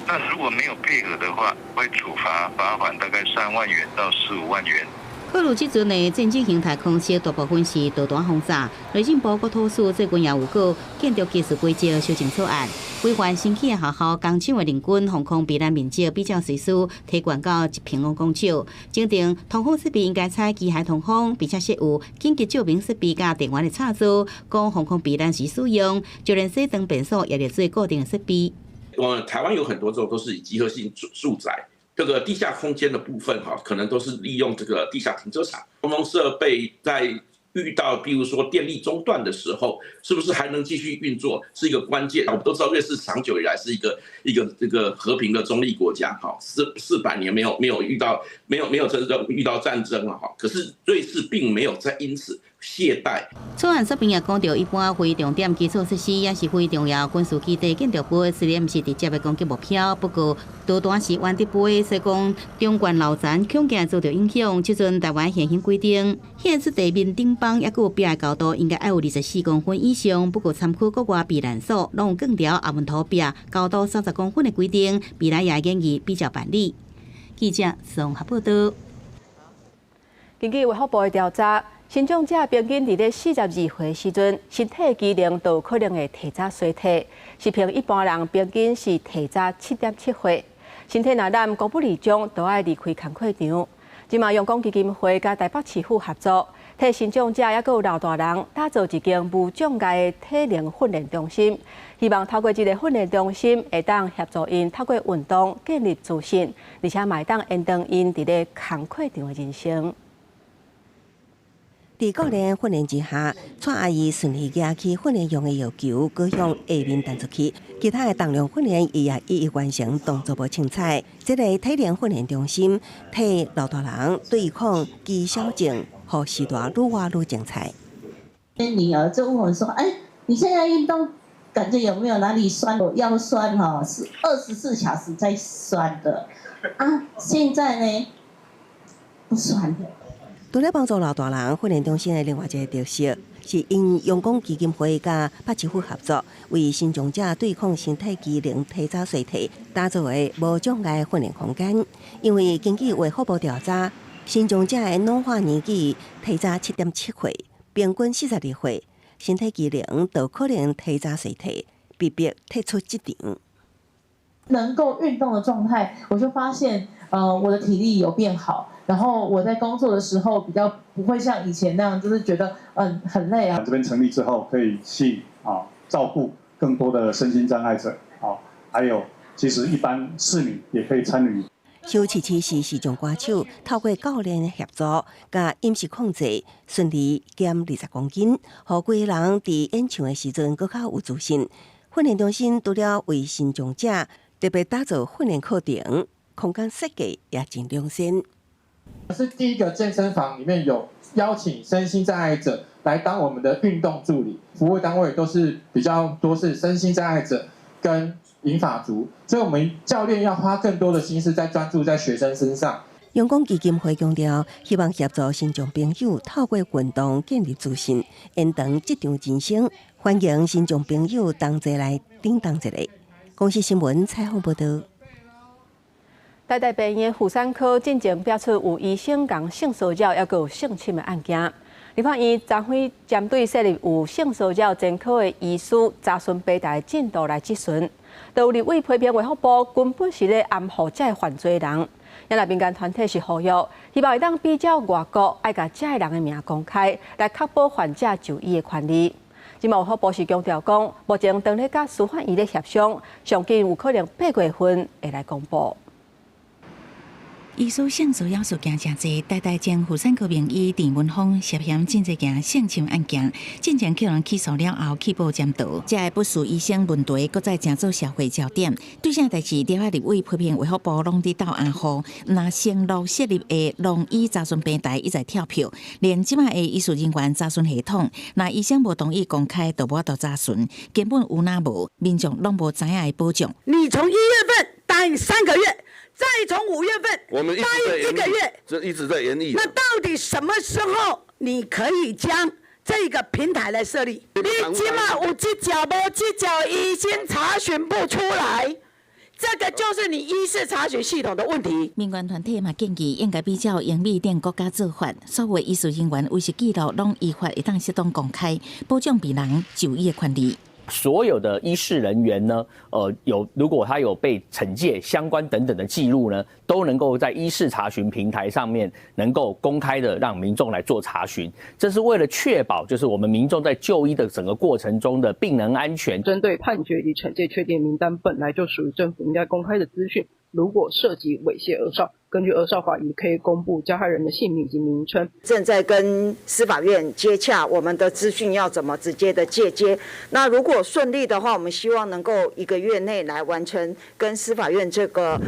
那如果沒有配合的話，會處罰罰款大概3萬元到15萬元。考慮這陣的戰爭形態空襲，大部分是導彈轟炸。內政部國土署最近也有個建築技術規則修正草案，規範新起的學校、工廠的人均防空避難面積比照瑞士提懸到1平方公尺。增訂通風設備應該採機械通風，並且設有緊急照明設備佮電源的插座，供防空避難時使用。就連洗妝便所也列做固定的設備。我台灣有很多這種都是以集合性住宅。這個地下空間的部分，哈，可能都是利用這個地下停車場，通風設備在遇到，比如說電力中斷的時候，是不是還能繼續運作，是一個關鍵。我們都知道，瑞士長久以來是一個這個和平的中立國家，哈，四百年沒有遇到沒有沒有真正遇到戰爭啊，哈。可是瑞士並沒有在因此懈怠。草案說明也講著，一般非重點基礎設施也是非重要軍事基地建築物，雖然毋是直接的攻擊目標，不過導彈是原子飛，所以講中懸樓層恐驚遭著影響。這陣臺灣現行規定，顯示地面頂枋抑閣有壁的高度應該愛有24公分以上。不過參考國外避難所，攏有鋼條阿門塗壁高度30公分的規定，未來也建議比照辦理。記者綜合報道。根據衛福部的調查，身障者平均佇咧42歲時陣，身體機能都有可能會提早衰退。是比一般人平均是提早7.7歲。身體若染高不離章，都愛離開工課場。這馬陽光基金會佮台北市府合作，替身障者抑閣有老大人打造一間無障礙的體能訓練中心，希望透過這個訓練中心，會當協助𪜶透過運動建立自信，而且嘛會當延長𪜶佇咧工課場的人生。佇教練訓練之下，蔡阿姨順利舉起訓練用的藥球，閣向下面彈出去。其他的重量訓練，伊也一一完成，動作無凊彩。這个體能訓練中心替老大人對抗肌少症，予時代愈活愈精彩。女兒就問我說：“哎，你現在運動感覺有沒有哪裡酸？我腰酸哈，是24小時在酸的啊。現在呢，不酸的。” 除了幫助老大人訓練中心的另外一个特色，是𪜶陽光基金會佮北市府合作，為身障者對抗身體機能提早衰退，打造的無障礙訓練空間。因為根據衛福部調查，身障者的老化年紀提早7.7歲，平均42歲，身體機能都可能提早衰退，被迫退出職場。能夠運動的狀態，我就發現，我的體力有變好。然後我在工作的時候比較不會像以前那樣，就是覺得很累啊。這邊成立之後，可以去照顧更多的身心障礙者，啊，還有其實一般市民也可以參與。小七七是視障歌手，透過教練協助，佮飲食控制，順利減20公斤，予規个人佇演唱的時陣閣較有自信。訓練中心除了為身障者特別打造訓練課程，空間設計也真良心。是第一個健身房裡面有邀請身心障礙者來當我們的運動助理，服務單位都是比較多是身心障礙者跟銀髮族，所以我們教練要花更多的心思在專注在學生身上。陽光基金會強調，希望協助身障朋友透過運動建立自信，延長職場人生。歡迎身障朋友同齊來頂同一个。公視新聞採訪報導。台大病院婦產科進前爆出有醫生共性騷擾，抑閣有性侵的案件。立法院昨昏針對設立有性騷擾專科的醫師查詢平台進度來質詢，都有立委批評衛福部根本是咧掩護這个犯罪人。也若民間團體是呼籲，希望會當比照外國，愛共這个人的名公開，來確保患者就醫的權利。這馬衛福部是強調講，目前當咧佮司法院咧協商，上緊有可能8月份會來公布。醫師性騷擾事件誠濟，台大前婦產科名醫鄭文峰涉嫌真濟件性侵案件，進前予人起訴了後去報潛逃，這个不實醫生問題，閣再成做社會焦點。對這代誌，立法立委批評衛福部攏佇鬥掩護，若承諾設立的聾醫查詢平台一再跳票，連這馬的醫事人員查詢系統，若醫生無同意公開，就無法度查詢，根本有那無，民眾攏無知影的保障。你從1月份答應3個月。再從5月份我們答應一個月，這一直在研議。那到底什麼時候你可以將這個平台來設立？你這馬有這腳無這腳，醫生查詢不出來，這個就是你醫事查詢系統的問題。民間團體嘛建議應該比照英美等國家做法，所有醫事人員醫事記錄攏依法會當適當公開，保障病人就醫的權利。所有的醫事人員呢，有如果他有被懲戒相關等等的記錄呢，都能夠在醫事查詢平台上面能夠公開的讓民眾來做查詢，這是為了確保就是我們民眾在就醫的整個過程中的病人安全。針對判決以及懲戒確定名單本來就屬於政府應該公開的資訊，如果涉及猥褻兒少，根据儿少法也可以公布加害人的姓名以及名称。正在跟司法院接洽，我们的资讯要怎么直接的介接？那如果顺利的话，我们希望能够一个月内来完成跟司法院这个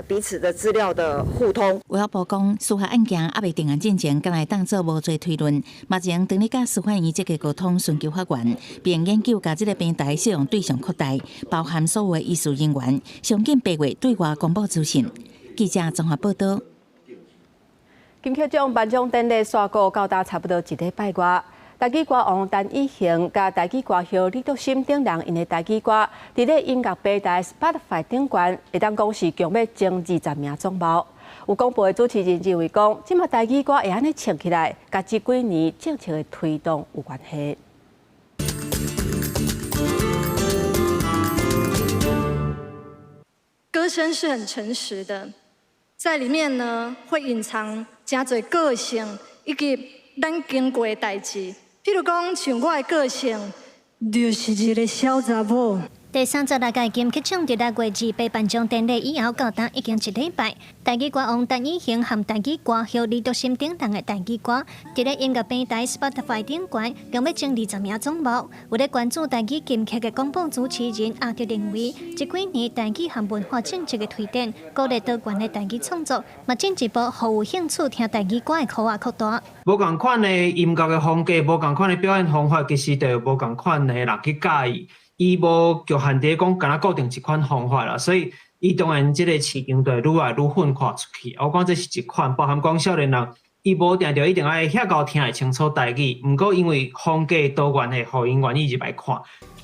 彼此的资料的互通。卫福部讲，司法案件犹未定案进前，敢会当做无罪推论。目前正咧佮司法院积极沟通，寻求法源，并研究共这个平台适用对象扩大，包含所有的医事人员。上紧8月对外公布资讯。记者综合报道。金曲奖颁奖典礼煞过到今差不多一礼拜外，台语歌王陈以行佮台语歌后李笃心等人𪜶的台语歌，伫咧音乐平台 Spotify 顶悬，会当讲是共欲争20名总帽。有广播的主持人认为讲，这马台语歌会按呢唱起来，佮这几年政策的推动有关系。歌声是很诚实的，在里面呢会隐藏真济个性，以及咱经过的代志。譬如讲，像我的个性，就是一个痟查某。第36届金曲奖伫6月28颁奖典礼以后，到今已经一礼拜。台语歌王陈以行和台语歌后李笃心等人的台语歌，伫咧音乐平台 Spotify 顶悬，共欲争20名总帽。有咧关注台语金曲的广播主持人阿德认为，这几年台语和文化政策的推展，鼓励多元的台语创作，嘛进一步予有兴趣听台语歌的圈仔扩大。无仝款的音乐的风格，无仝款的表演方法，其实就有无仝款的人去佮意。伊无局限伫讲，敢若固定一款方法啦，所以伊当然这个市场就会愈来愈分化出去。我讲这是一款，包含讲少年人，伊无定著一定爱遐𠢕听会清楚台语，毋过因为风格多元的，予𪜶愿意入来看。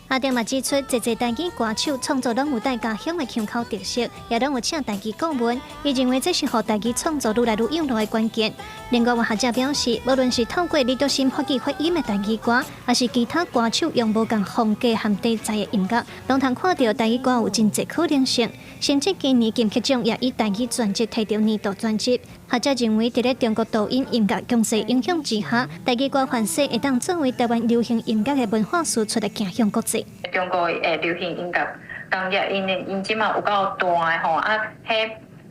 阿德嘛指出，济济台语歌手创作拢有带家乡的腔口特色，也拢有请台语顾问。伊认为这是予台语创作愈来愈有路的关键。另外，有学者表示，无论是透过李笃心发语发音的台语歌，抑是其他歌手用无仝风格和题材的音乐，拢通看著台语歌有真济可能性。甚至今年金曲奖也以台语专辑提著年度专辑。学者认为，伫咧中国抖音音乐强势影响之下，台语歌凡势会当作为台湾流行音乐的文化输出来走向国际。中国的流行音乐工业，𪜶这马有够大的吼，啊，彼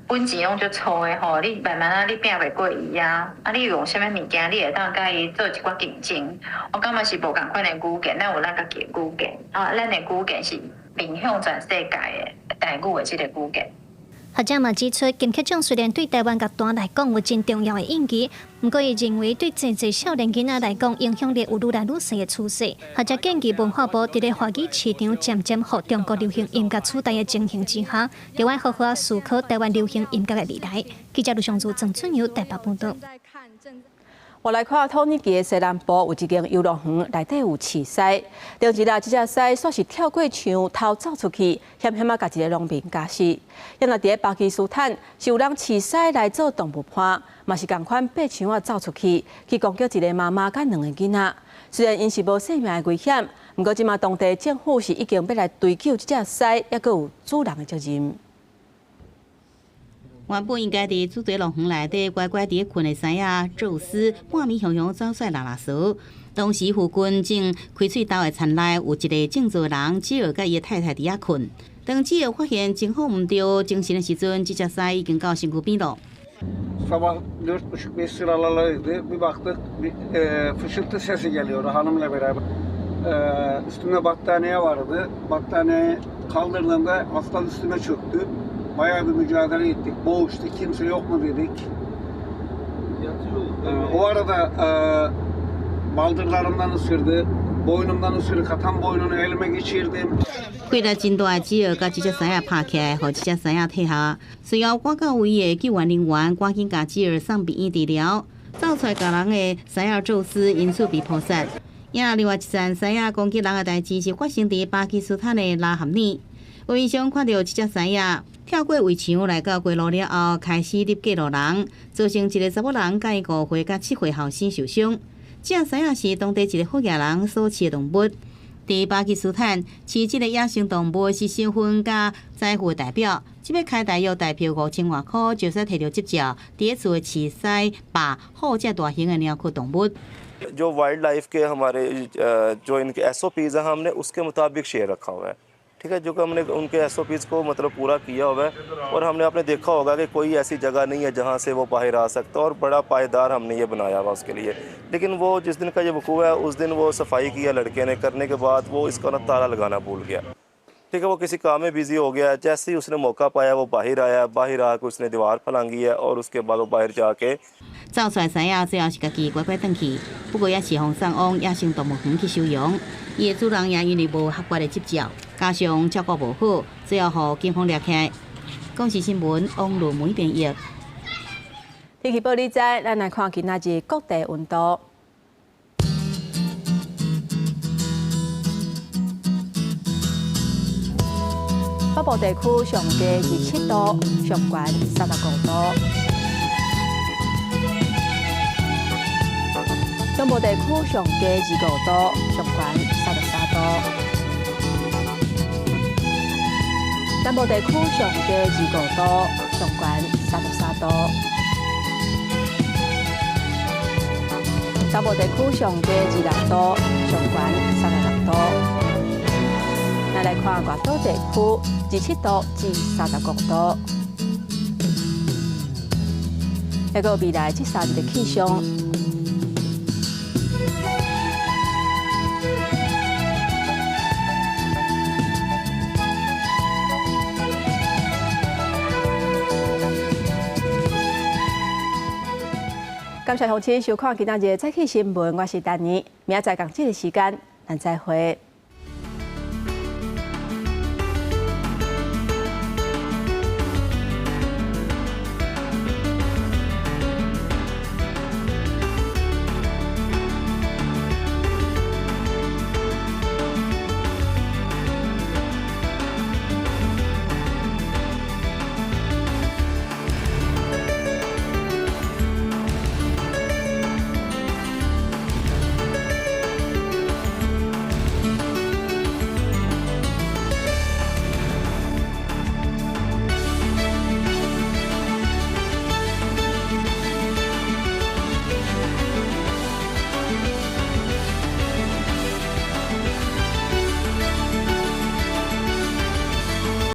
本钱拢足粗的吼，你慢慢仔你拼袂过伊啊，啊，你用啥物物件，你会当佮伊做一寡竞争。我感觉是无仝款的语言，咱有咱家己的语言，啊，咱的语言是面向全世界的台语的这个语言。学者嘛指出，金曲奖虽然对台湾乐坛来讲有真重要的意义，毋过伊认为对济济少年囡仔来讲，影响力有愈来愈细的趋势。学者建议文化部伫咧华语市场渐渐予中国流行音乐取代的情形之下，著爱好好思考台湾流行音乐的未来。记者卢尚如、郑春友台北报道。我来看土耳其的西南部有一间游乐园，内底有饲狮。顶一日，这只狮煞是跳过墙，偷走出去，险险仔共一个农民咬死。现在伫咧巴基斯坦，是有人饲狮来做动物伴，嘛是仝款爬墙仔走出去，去攻击一个妈妈佮两个囡仔。虽然𪜶是无性命的危险，毋过这马当地政府是已经欲来追究这只狮，犹阁有主人的责任。原本应该伫主题乐园内底乖乖伫咧睏的狮仔宙斯，半暝雄雄走出来拉垃圾。当时附近正开喙斗的田内有一个种作人，吉尔佮伊的太太伫遐睏。当吉尔发现情况毋对，精神的时阵，这只狮已经到身躯边咯。 Sabah dört buçuk beş sıralarıydı. Bir baktık bir fışıltı sesi geliyordu hanımla beraber. Üstümde battaniye vardı. Battaniyeyi kaldırdığımda aslan üstüme çöktü. Bayağı bir mücadele ettik. Boğuştu. Kimse yok mu dedik. O arada baldırlarımdan ısırdı. Boynumdan ısırık atan boynunu elime geçirdim. 气力真大的吉尔共这只狮仔拍起来，予这只狮仔退下。随后赶到位的救援人员赶紧共吉尔送病院治疗。走出来咬人的狮仔宙斯因此被扑杀。也另外一件狮仔攻击人的代志是发生伫巴基斯坦的拉合尔。画面上看著这只狮仔跳过围墙来到街路了后，开始入过路人，造成一个查某人佮伊5岁佮7岁后生受伤。这狮仔是当地一个好额人所饲的动物。伫巴基斯坦，饲这个野生动物是身份佮财富的代表。这摆开大约台票5000外箍，就使提著执照，伫咧厝的饲狮、豹、虎这大型的猫科动物。 जो wild life के हमारे जो इनके SOPs हैं, हमने उसके मुताबिक शेर रखा हुआ है। ठीक है, जो कि हमने उनके एसओपीज को मतलब पूरा किया हुआ है और हमने आपने देखा होगा कि कोई ऐसी जगह नहीं है जहाँ से वो बाहर आ सकता और बड़ा पायदार हमने ये बनाया हुआ उसके लिए। लेकिन वो जिस दिन का ये वकूआ है, उस दिन वो सफाई किया लड़के ने, करने के बाद वो इसका ना ताला लगाना भूल गया। ठीक है, वो किसी काम में बिजी हो गया। जैसे ही उसने मौका पाया, वो बाहर आया। बाहर आकर उसने दीवार फलांगी है और उसके बाद वो बाहर जाके 走出來獅仔，最後是家己乖乖轉去，不過也是予送往野生動物園去收容。伊的主人也因為無合法的執照，加上照顧無好，最後予警方掠起來。公視新聞王露梅編譯。天氣報你知，咱來看今仔日各地溫度。北部地區上低27度，上懸35度。中部地區上低25度，上懸33度。南部地區上低25度，上懸33度。東部地區上低26度，上懸36度。咱來看外島地區，27度至35度。抑閣未來這3日的氣象。感謝鄉親收看今仔日的早起新聞，我是丹妮，明仔載仝這个時間，咱再會。